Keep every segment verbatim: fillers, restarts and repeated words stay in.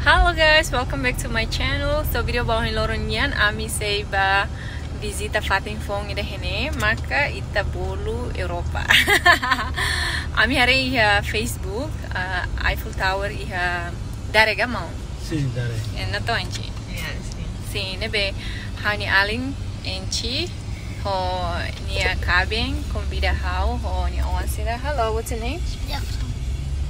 Hello guys, welcome back to my channel. So vídeo ba ohin loron nian, ami sei ba vizita fatin foun ida iha ne'e, maka ita bolu Europa. Ami haree iha Facebook, ah, Eiffel Tower iha Dare ka maun? Sin, Dare. Eh, natoon Enchi. Ya, sin. Sin, ne'ebé ha'u-nia alin Enchi ho nia kaben konvida ha'u ho nia oan sira. Hello, what's your name? Jackson.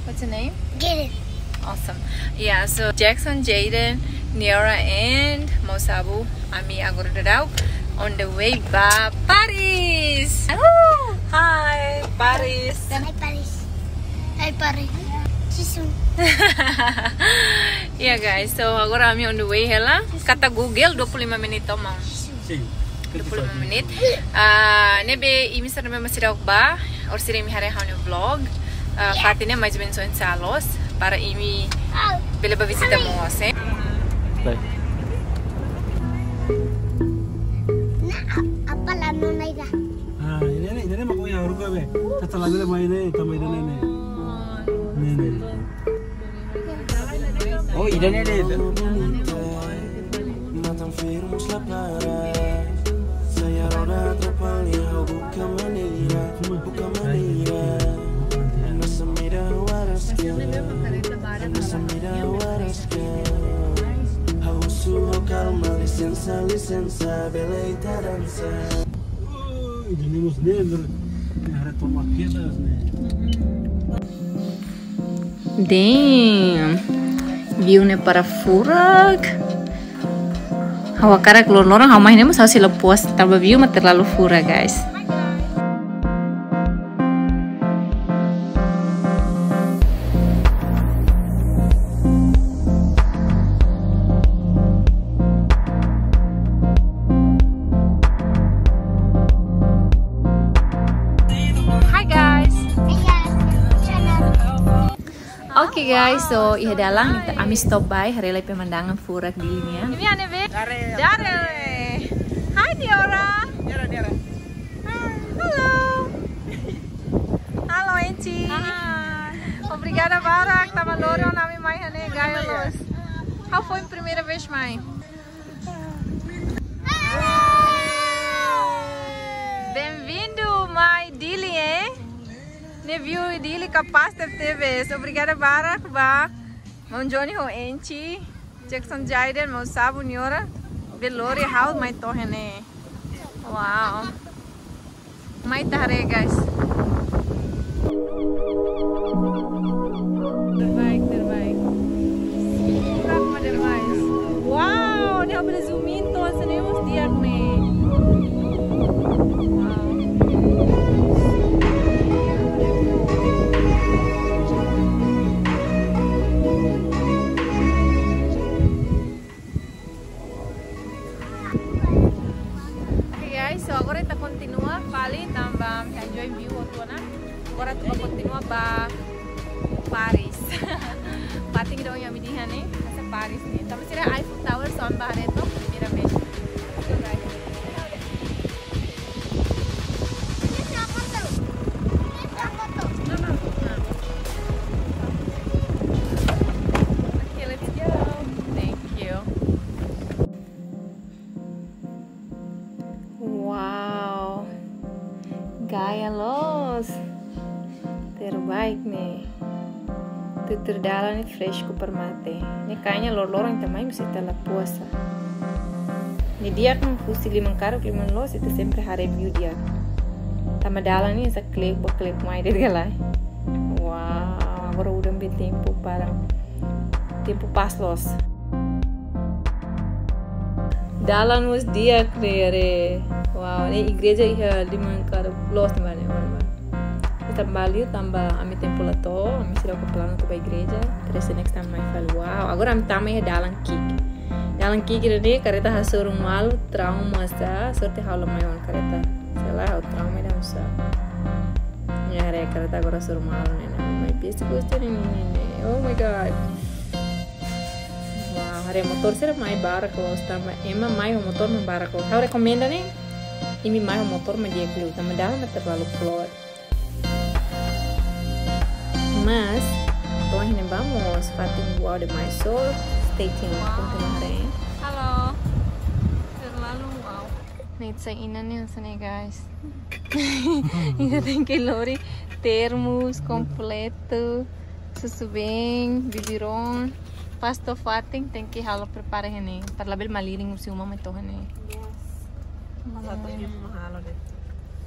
What's your name? Jaden. Awesome. Yeah, so Jackson, Jaden, Niora, and Mosabu, ami agora daudaun on the way ba Paris. Woo! Hi, Paris. Hi, Paris. Hi, Paris. See you soon. Yeah, guys, so agora ami on the way hela. Kata Google, dua puluh lima menit to'o maun. Sin, dua puluh lima menit. Ah, ne'ebé imi sira ne'ebé mak seidauk bá, orsida imi haree ha'u-nia vlog. Ah, fatin ne'e mais ou menos oinsá loos, para imi bele ba vizita mós, eh. Baik. Na, ap-, apa la nona ida? Ah, ida-ne'e, ida-ne'e mak ohin ha'u haruka be. Tata lagu le mai ne'e, tanba ida-ne'e ne'e. Ne'e, ne'e. Oh, ida-ne'e de'it. Matan firmus la para. Saya roda atrapalha, buka maneira, buka maneira. Anda samida waras ka. Anda samida waras ka. Ha'u husu ho kalma, lisensa, lisensa, bele ita dansa. Oh, ida-ne'e mós ne'e, ne'e haree tomak kedas ne'e. Damn. View ne'e para furak. Ha'u hakarak loron-loron ha'u mai ne'e mós ha'u sei la puas tanba view mak terlalu furak, guys. Hi guys. Oke guys, so iha dalan ita, ami stop by haree lai pemandangan furak Dili nian. Imi iha ne'ebé? Dare. Dare. Hi Niora. Niora, Niora. Halo. Halo Enchi. Hi. Obrigada barak tanba loron ami mai iha ne'e gaya loos. Ha'u foin primeira vez mai. Bem-vindo mai Dili, eh? Ne'e view Dili kapás tebetebes. Obrigada barak ba maun Johnny ho Enchi, Jackson, Jaden, Mosabu, Niora, be lori ha'u mai to'o iha ne'e. Wow. Mai ita haree, guys. Terbaik, terbaik. Furak mak demais. Wow, ne'e ha'u bele zoom in to'o hanesan ne'e mós di'ak ne'e. Wow. Oke guys, so agora ita kontinua fali tanba ami enjoy view hotu ona. Agora ita kontinua ba Paris. Fatin ida ohin ami iha ne'e, hanesan Paris ne'e. Tanba sira Eiffel Tower, so ami bá haree to'ok primeira vez. Let's go guys. Okay, let's go. Thank you. Wow. Gaya loos. Terbaik ne'e. Tutur dalan ne'e fresku para mate. Ne'e kayaknya loron-loron ita mai mós ita la puas. Ne'e di'ak mak husi liman karuk liman loos ita sempre haree view di'ak. Tanba dalan ne'e hanesan kleur ba kleur mai de'it ka lae. Wow, agora udan be tempu para tempu pas loos. Dalan mós di'ak ne'e haree. Wow, ne'e igreja iha liman karuk loos ne'ebá ne'e, mana, mana. Ita bá liu tanba ami tempu la to'o, ami seidauk planu atu bá igreja. Terus next time mai fali. Wow, agora ami tama iha dalan ki'ik. Dalan ki'ik ida-ne'e kareta hasoru malu, trauma sa, sorte ha'u la mai ona kareta. Selae ha'u trauma ida oinsá. Ne'e haree kareta agora hasoru malu ne'e, ne'e. Mai pesi kustu ne'e, ne'e, ne'e, ne'e. Oh my God. Wow, haree motór sira mai barak loos tanba ema mai ho motór mai barak loos. Ha'u rekomenda ne'e, imi mai ho motór mak di'ak liu, tanba dalan mak terlalu kloot. Mas, to'o iha ne'ebá mós fatin wow demais. So, Stay tuned, kontinua haree. Halo. Terlalu wow. Ne'e ita sai inan ne'e hanesan ne'e, guys. Ita tenke lori termos kompletu, susubeen, bibiron, pas to'o fatin tenke halo prepara iha ne'e. Para labele malirin husi uma mai to'o iha ne'e. Yes. Satu yang mahal deh.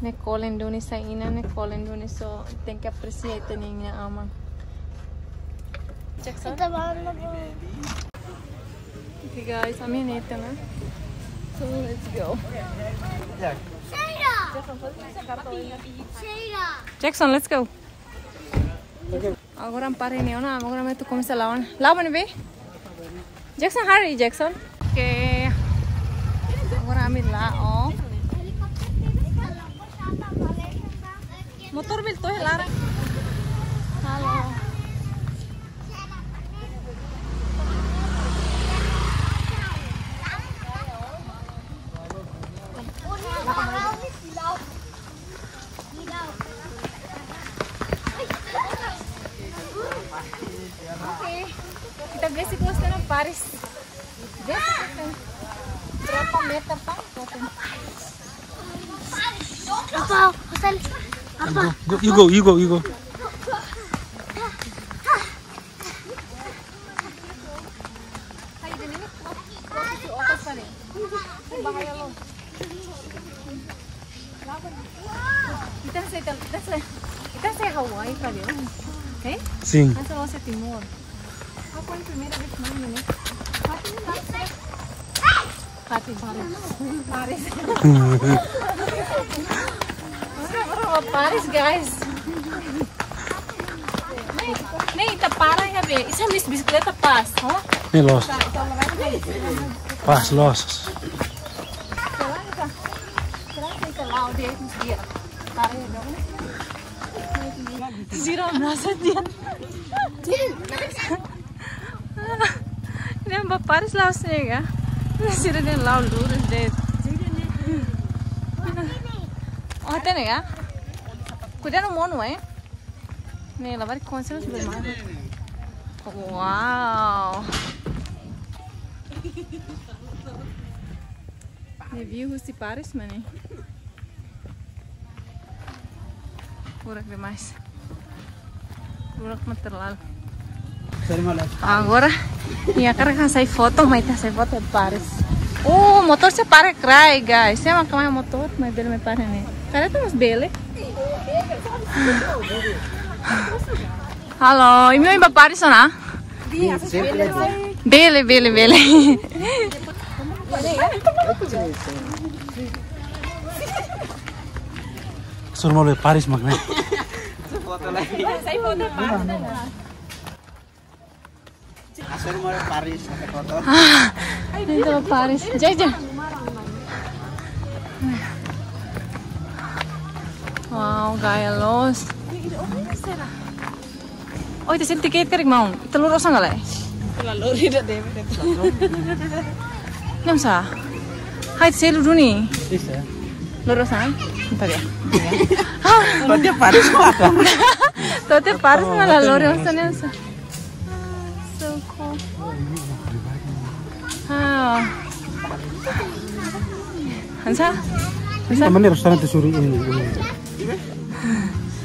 Ne'e kolen duni sai inan, ne'e kolen duni, so tenke apresia ita-nia inan-aman. Jackson? Kita banda, bro. Okay, guys, ami iha ne'e ona. So, let's go. Jackson, let's go. Agora ami para iha ne'e ona, agora ami atu komesa la'o ona. La'o ba ne'ebé? Jackson, hurry, Jackson. Okay. Agora ami la'o. Motór bele to'o iha laran. Halo. Oke. Ita besik loos ona Paris. Besik loos ona. Berapa meter, Pak? Apa? Hotel? Apa? Go, go, you go, you go, you go. Ita sei, ita sei, ita sei Hawaii, Fabio. Eh? Sim. Hanesan loos iha Timor. Aku yang primeira vez main ini. Fatin, Paris. Fatin, Paris. Paris. Paris, guys. Ne'e, ne'e ita para iha ne'ebé? Ita hamis bisikleta pas, ho? Ne'e loos. Pas loos. Sira merasa dia. Ne'e ba Paris la'o sega. Sira-ne'e la'o lurus de'it. Oh, hatene ka? Kuidadu monu, eh? Ne'e, labarik konsellu sebenarnya. Wow. Ne'e view husi Paris mak ne'e. Furak demais. Furak mak terlalu. Agora, ya, karena kan sai foto, mai ita sai foto Paris. Oh, motór sira para kraik, guys. Sira mak kama motór, mai bele mai para ne'e. Kareta mós bele. Halo, imi ba Paris ona? Bele, bele, bele. Sur malu Paris mak ne'e. Asal mau Paris, pakai foto. Ah, itu Paris. Jaja. Wow, gaya loos. Oh, ita selu tiket karik maun. Ita lori osan ka lae? Ita lori ida debe. Na'an sá? Hai, ita selu duni. Bisa. Lori osan? Bentar ya. Bentar ya. Berarti Paris apa? To'o Paris malah lori osan, na'an sá? So cool. Ah. Hanesan? Hanesan? Teman di restoran tuh suruh ini, ini.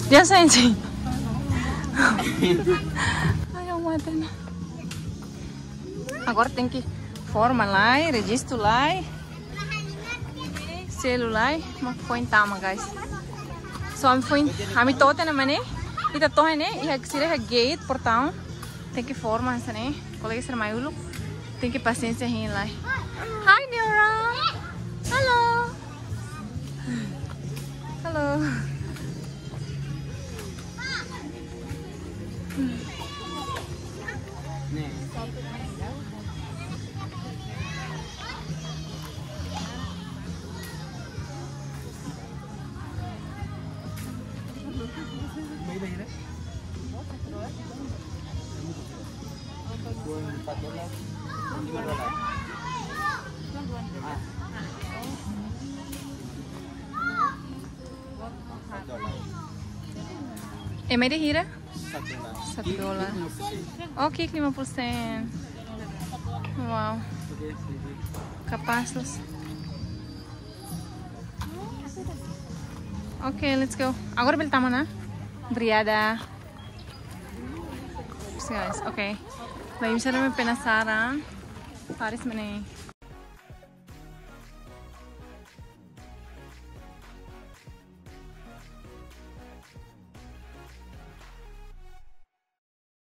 Biasa aja. Ayo, mata na. Agora tenke forma lai, rejistu lai. Selu lai, mak foin tama, guys. So, ami foin, ami to'o tiha ona mak ne'e. Ita to'o iha ne'e, iha sira iha gate, portaun. Tenke forma hanesan ne'e. Kolega sira mai uluk. Tenke pasiénsia hein lai. Hi, Neora. Hello. Hello. Ema ida hira? Satu dolar. Satu dolar. Ki'ik lima puluh sen. Oh, ki'ik lima puluh sen. Wow. Kapás loos. Ok, let's go. Agora bele tama ona. Obrigada. Guys, ok. Bainhira imi penasaran, Paris mana?